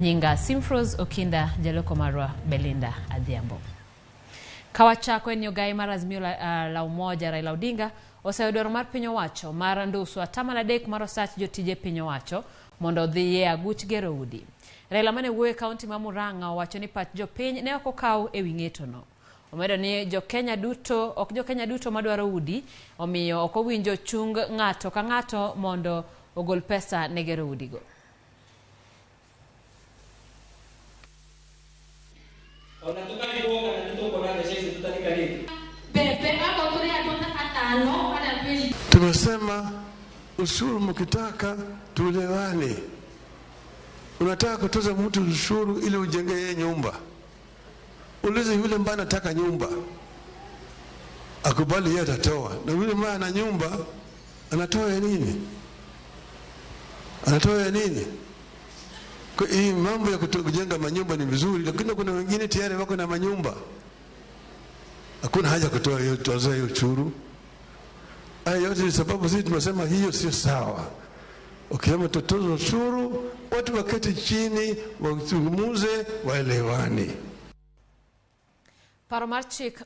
Nyinga Simfros Okinda, jaloko marwa Belinda Adhiambo. Kawachako en ogai mar Azimio la Umoja Raila Odinga oseyo dwaro mar piny owacho mar nduso 3% mar osach jotije piny owacho mondo odhi e aguch gero udi. Raila mane wuoyo e kaunti ma Murang'a owacho ni pach jopiny ne ok okaw e wi ng'etono. Omedo ni jo-Kenya duto ok jo-Kenya duto madwaro udi, omiyo ok owinjo chung ng'ato ka ng'ato mondo ogol pesa ne gero udigo. Ona tũkarigwo kana nĩ tũkuona mbeca ici tũtarikanĩtie. Mbembe akorwo tũrĩ andũ ta atano kana twĩ Tumesema ushuru mkitaka tuelewane. Unataka kutoza mtu ushuru ili ujenge yeye nyumba, ulize yule ambaye anataka nyumba akubali, yeye atatoa, na yule ambaye ana nyumba anatoa ya nini? Anatoa ya nini? Kwa hii mambo ya kujenga manyumba ni vizuri, lakini kuna wengine tayari wako na manyumba, hakuna haja kutoa hiyo toza hiyo ushuru. Haya yote ni sababu sisi tumesema hiyo sio sawa. Ukisema tutoze ushuru, watu waketi chini wazungumuze, waelewane. Paro mar chik.